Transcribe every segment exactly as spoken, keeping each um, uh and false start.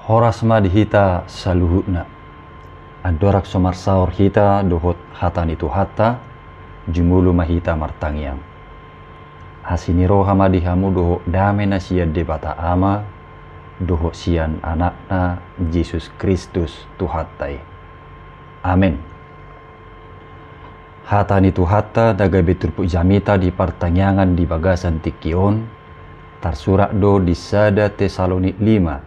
Horas ma di hita saluhutna. Andorang so marsaor hita dohot hata ni Tuhanta, jumolo ma hita martangiang. Asi ni roha ma di hamu dohot dame na sian Debata Ama dohot sian Anakna Jesus Kristus Tuhanta i. Amen. Hata ni Tuhanta na gabe turpuk jamita di partangiangan di bagasan tingki on, tarsurat do di sada Tesalonik lima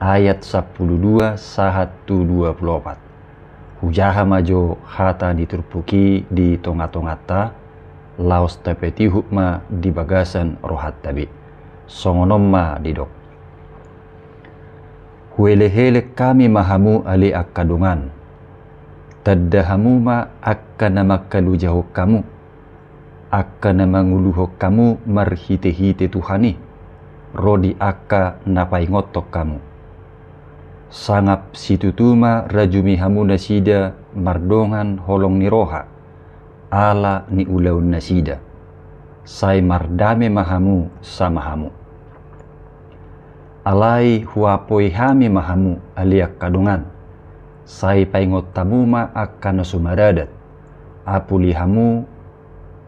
ayat sampulu dua sahat tu dua pulu opat. Hujaha ma jo hata ni turpuk i di tonga-tonganta, laos tapatihut ma di bagasan rohanta be. Songon on ma didok. Huelek-elek hami ma hamu ale angka dongan. Tanda hamu ma angka na mangkalojahon hamu, angka na manguluhon hamu marhite-hite Tuhan i, ro di angka na paingothon hamu. Sangap situtu ma rajumi hamu nasida mardongan holong ni roha, ala ni ulaon nasida. Sai mardame ma hamu sama hamu. Alai huapoi hami ma hamu ale angka dongan. Sai paingot hamu ma angka na so maradat. Apuli hamu,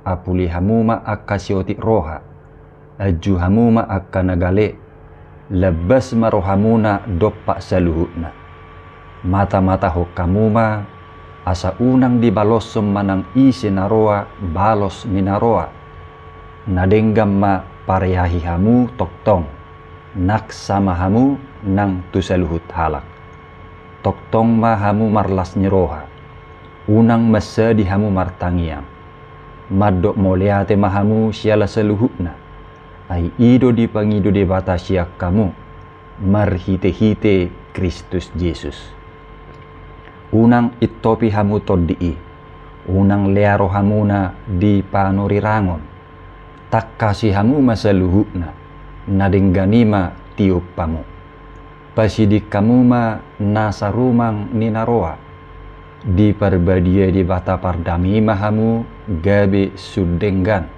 apuli hamu ma angka siotik roha. Anju hamu ma angka na gale. Lambas ma rohamuna dompak saluhutna. Mata-matahon hamu ma, asa unang dibaloshon manang ise na roa balos ni na roa. Na denggan ma pareahi hamu tongtong, nang sama hamu nang tu saluhut halak. Tongtong ma hamu marlas ni roha. Unang mansadi hamu martangiang. Mandok mauliate ma hamu siala saluhutna. Ai i do dipangido Debata sian hamu marhite-hite Kristus Jesus. Unang intopi hamu tondi i. Unang lea rohamuna di panurirangon. Tangkasi hamu ma saluhutna. Na denggan i ma tiop hamu. Pasiding hamu ma nasa rumang ni na roa. Diparbadia Debata pardame i ma hamu gabe sun denggan.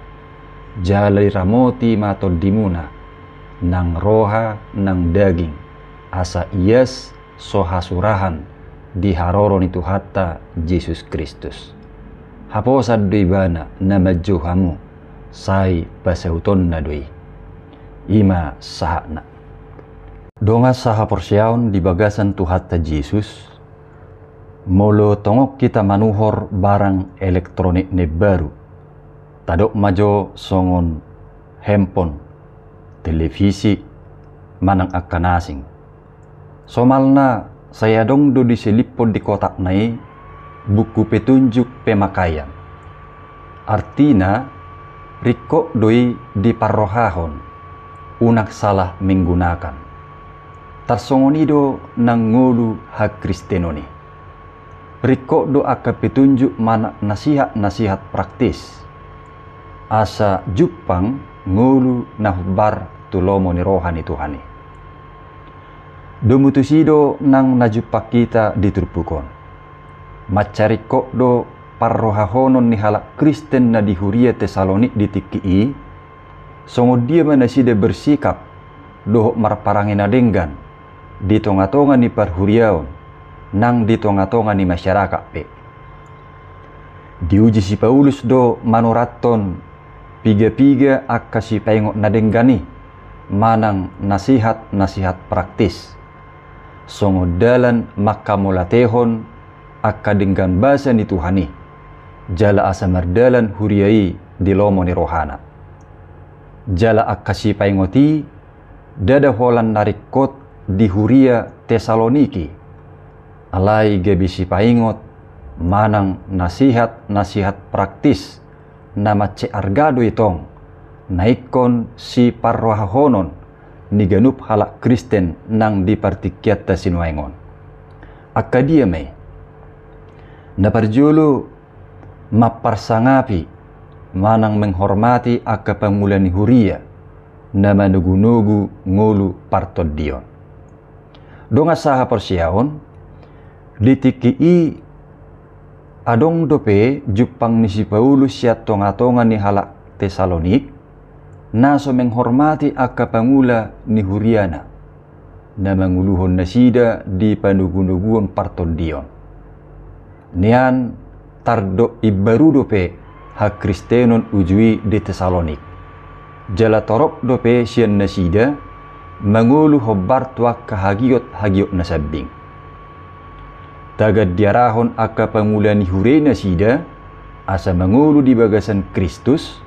Jala diramoti ma tondimuna, nang roha nang daging, asa ias so hasurahan di haroro ni Tuhanta Jesus Kristus. Haposan do Ibana na manjou hamu, sai pasautonna do i. I ma sahatna. Dongan sahaporseaon di bagasan Tuhanta Jesus, molo tongon hita manuhor barang elektronik na imbaru, tadok ma jo songon handphone, televisi, manang angka na asing. Somalna sai adong do diseliphon di kotakna i buku petunjuk pemakaian. Artina, ringkot do i diparrohahon, unang salah menggunakan. Tarsongon i do nang ngolu hakristenon i. Ringkot do angka petunjuk manang nasihat-nasihat praktis. Asa jumpang ngolu na hombar tu lomo ni roha ni Tuhan i. Domu tusi do nang na jumpang hita di turpuk on. Mansai ringkot do parrohahonon ni halak Kristen na di huria Tesalonik di tingki i, songon dia ma nasida bersikap dohot marparange na denggan di tonga-tonga ni parhuriaon nang di tonga-tonga ni masyarakat pe. Diuji si Paulus do manurathon piga-piga angka sipaingot na denggan i manang nasihat-nasihat praktis songon dalan mangkamauliatehon angka denggan basa ni Tuhan i, jala asa mardalan huria i di lomo ni rohana. Jala angka sipaingot i ndada holan na ringkot di huria Tesaloniki, alai gabe sipaingot manang nasihat-nasihat praktis na mansai arga do i tong, na ingkon siparrohahonon ni ganup halak Kristen nang di partingkianta sinuaeng on. Angka dia ma i? Na parjolo, mamparsangapi manang menghormati angka pangula ni huria na manogu-nogu ngolu partondion. Dongan sahaporseaon, di tingki i adong dope jumpang ni si Paulus sian tonga-tonga ni halak Tesalonik, na so menghormati angka pangula ni huriana. na manguluhon nasida di panogunoguon partondion. Nian tardok imbaru dope hakristenon uju i di Tesalonik. Jala torop dope sian nasida mangolu hombar tu angka hagiot-hagiot na sambing. Tagan diarahon angka pangula ni huria i nasida, asa mangolu di bagasan Kristus,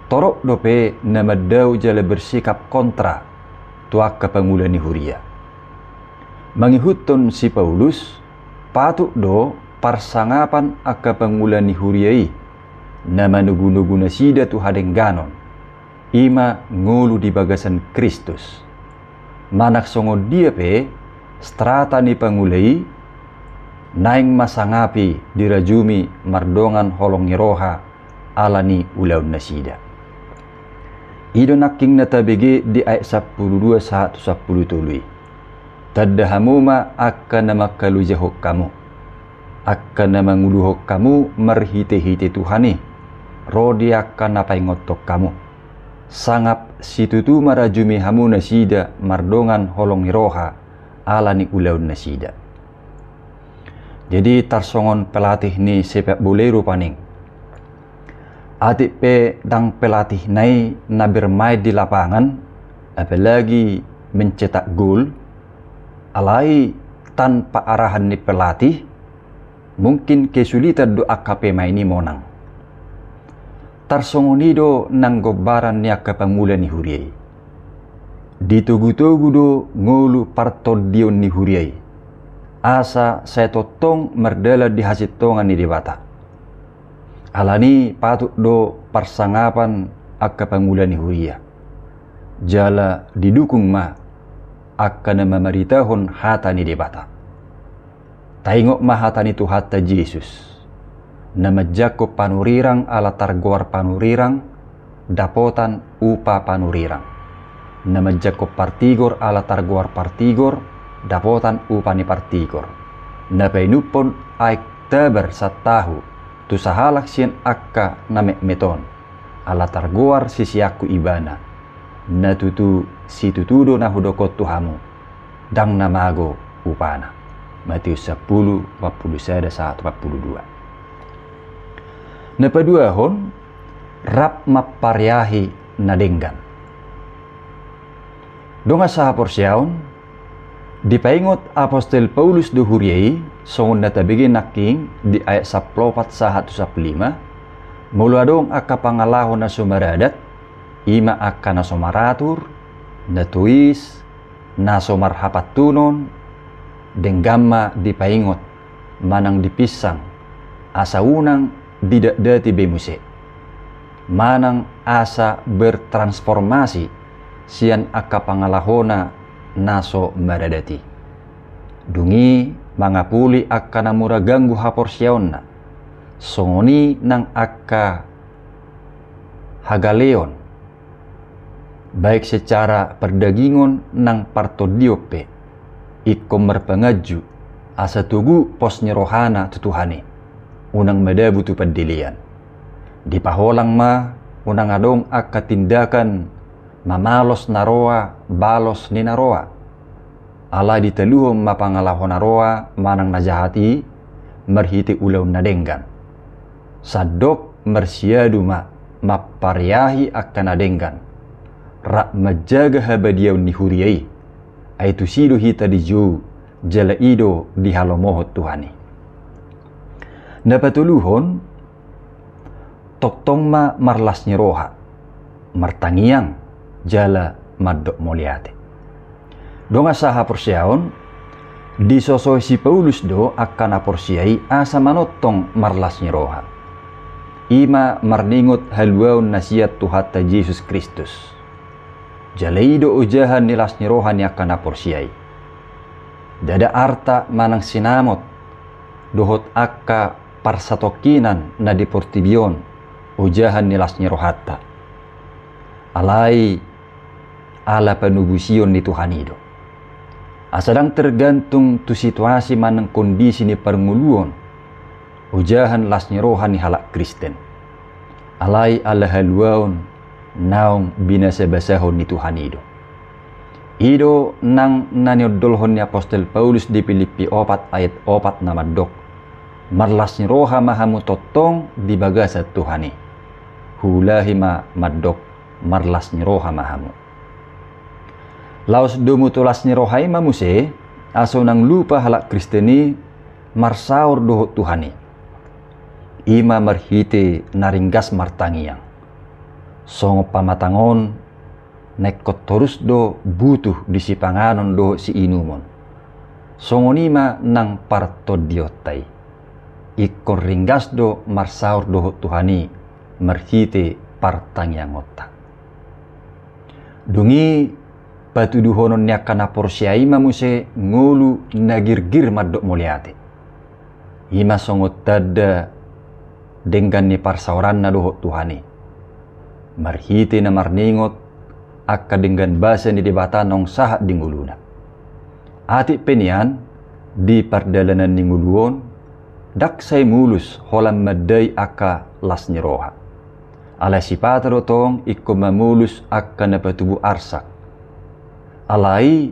torop dope na mandao jala bersikap kontra tu angka pangula ni huria. Mangihuthon si Paulus, patut do parsangapan angka pangula ni huria i, na manogunogu nasida tu hadengganon, i ma ngolu di bagasan Kristus. Manang songon dia pe strata ni pangula i, naeng ma sangapi dirajumi mardongan holong ni roha ala ni ulaon nasida. I do nangkin na tabege di ayat sampulu dua sahat tu sampulu tolu i. Tanda hamu ma angka na mangkalojahon hamu, angka na manguluhon hamu marhitehite Tuhan i, ro di angka na paingothon hamu. Sangap situtu marajumi hamu nasida mardongan holong ni roha ala ni ulaon nasida. Jadi tarsongon pelatih ni sepak bola i rupani. Atik pe ndang pelatihna i na bermain di lapangan, apalagi mencetak gol, alai tanpa arahan ni pelatih, mungkin kesulitan do angka pemain i monang. Tarsongon i do nang gombaran ni angka pangula ni huria i. Ditogutogu do ngolu partondion ni huria i, asa sai tongtong mardalan di hasintongan ni Debata. Alani i patut do parsangapan angka pangula ni huria, jala didukung ma angka na mamaritahon hata ni Debata. Taingot ma hata ni Tuhanta Jesus: Na manjangkon panurirang ala targoar panurirang, dapotan upa panurirang. Na manjangkon partigor ala targoar partigor, dapotan upa ni partigor. Na painumhon aek tabar santahu tu sahalak sian angka na metmet on, ala targoar siseanku ibana. Na tutu situtu do na hudok on tu hamu: Ndang na mago upana. Matius sampulu, opat pulu sada sahat opat pulu dua. Na paduahon, rap mampariahi na denggan. Dongan sahaporseaon, dipaingot apostel Paulus do huria i, songon na tabege nangkin di ayat sampulu opat sahat tu sampulu lima, molo adong angka pangalaho na so maradat, i ma angka na so maratur, na tois, na so marhapantunon, denggan ma dipaingot manang dipinsang, asa unang didatdati be muse, manang asa bertransformasi sian angka pangalahona na so maradat i. Dung i mangapuli angka na mura ganggu haporseaonna, songon i nang angka hagaleon, baik secara pardagingon nang partondion pe, ingkon marpanganju asa togu pos ni rohana tu Tuhan i, unang madabu tu pandelean. Dipaholang ma unang adong angka tindakan mamalos na roa balos ni na roa. Alai ditaluhon ma pangalaho na roa manang na jahat i marhite ulaon na denggan. Sandok marsiadu ma mampariahi angka na denggan, rap manjaga habadiaon ni huria i. Ai tusi do hita dijou, jala i do dihalomohon Tuhan i. Na patoluhon, tongtong ma marlas ni roha, martangiang, jala mandok mauliate. Dongan sahaporseaon, disosoi si Paulus do angka na porsea i asa manongtong marlas ni roha. I ma marningot haluaon na sian Tuhanta Jesus Kristus. Jala i do ojahan ni las ni roha ni angka na porsea i. Ndada arta manang sinamot dohot angka parsatongkinan na di portibi on ojahan ni las ni rohanta. Alai ala panobusion ni Tuhan i do. Asa ndang tergantung tu situasi manang kondisi ni parngoluon ojahan las ni roha ni halak Kristen. Alai ala haluaon naung binasabasahon ni Tuhan i do. I do nang na niondolhon ni apostel Paulus di Pilippi opat ayat opat na mandok: Marlas ni roha ma hamu tongtong di bagasan Tuhan i. Huulahi ma mandok: Marlas ni roha ma hamu. Laos domu tu las ni roha i ma muse, asa unang lupa halak Kristen i marsaor dohot Tuhan i. I ma marhite na ringgas martangiang. Songon pamatang on, na ingkon torus do butuh di sipanganon dohot siinumon. Songon i ma nang partondionta i. Ingkon ringgas do marsaor dohot Tuhan i marhite partangiangonta. Dung i, patuduhonon ni angka na porsea i ma muse ngolu na girgir mandok mauliate. I ma songon tanda denggan ni parsaoranna dohot Tuhan i, marhite na marningot angka denggan basa ni Debata naung sahat di ngoluna. Atik pe nian, di pardalanan ni ngolu on, ndang sai mulus holan mandai angka las ni roha. Alai sipata do tong ingkon mamolus angka na patubu arsak. Alai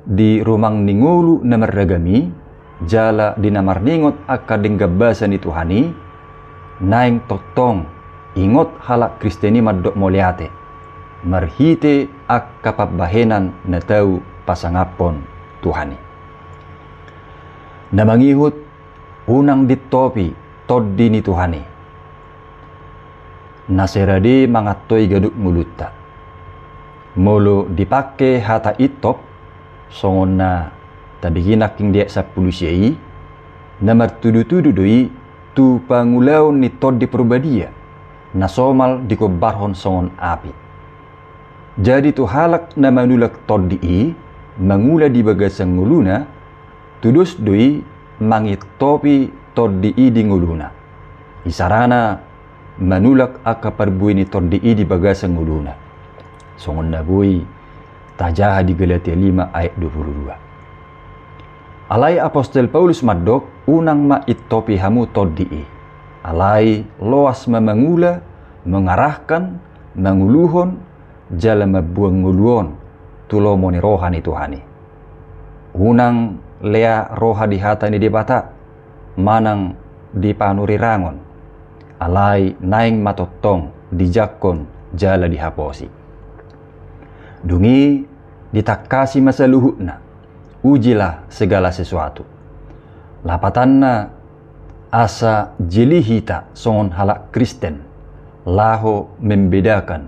di rumang ni ngolu na marragam i, jala di na marningot angka denggan basa ni Tuhan i, naeng tongtong ingot halak Kristen i mandok mauliate marhite angka pambahenan na tau pasangaphon Tuhan i. Na mangihut, unang diintopi Tondi ni Tuhan i, na sai rade mangantoi ganup ngolunta. Molo dipangke hata intop, songon na tabege nangkin di ayat sampulu sia i, na martudutudu do i tu pangulaon ni Tondi Parbadia, na somal digombarhon songon api. Jadi tu halak na manulak Tondi i mangula di bagasan ngoluna, tudos do i mangintopi Tondi i di ngoluna. Isarana manulak angka parbue ni Tondi i di bagasan ngoluna. Songon na boi tajaha di Galatia lima ayat dua pulu dua. Alai apostel Paulus mandok, unang ma intopi hamu Tondi i. Alai loas ma mangula, mengarahkan, manguluhon, jala mamboan ngolu on tu lomo ni roha ni Tuhan i. Unang lea roha di hata ni Debata manang di panurirangon. Alai naeng ma tongtong dijangkon jala dihaposi. Dung i ditangkasi ma saluhutna, ujilah segala sesuatu. Lapatanna, asa jeli hita songon halak Kristen, laho membedakan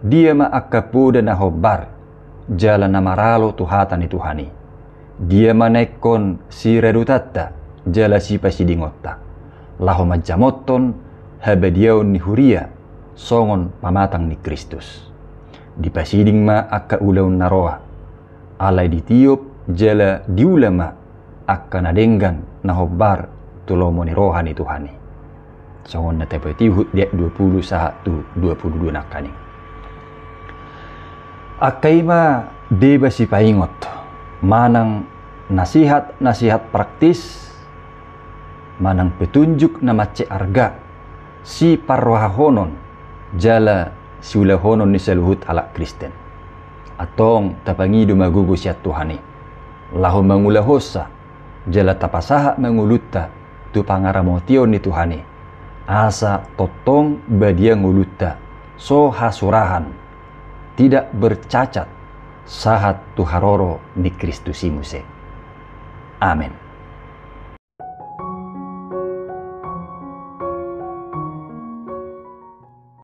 dia ma angka poda na hombar jala na maralo tu hata ni Tuhan i. Dia ma na ingkon siradotanta jala sipasidingonta, laho manjamothon habadiaon ni huria songon pamatang ni Kristus. Dipasiding ma angka ulaon na roa, alai ditiop jala diula ma angka na denggan na hombar tu lomo ni roha ni Tuhan i. Songon na tapatihut di ayat dua pulu sahat tu dua pulu dua nangkaning. Angka i ma deba sipaingot manang nasihat-nasihat praktis manang petunjuk na mansai arga siparrohahonon jala siulahonon ni saluhut halak Kristen. Antong tapangido ma gogo sian Tuhan i, laho mangulahonsa jala tapasahat ma ngolunta tu pangaramotion ni Tuhan i, asa tongtong badia ngolunta so hasurahan, tidak bercacat, sahat tu haroro ni Kristus i muse. Amen.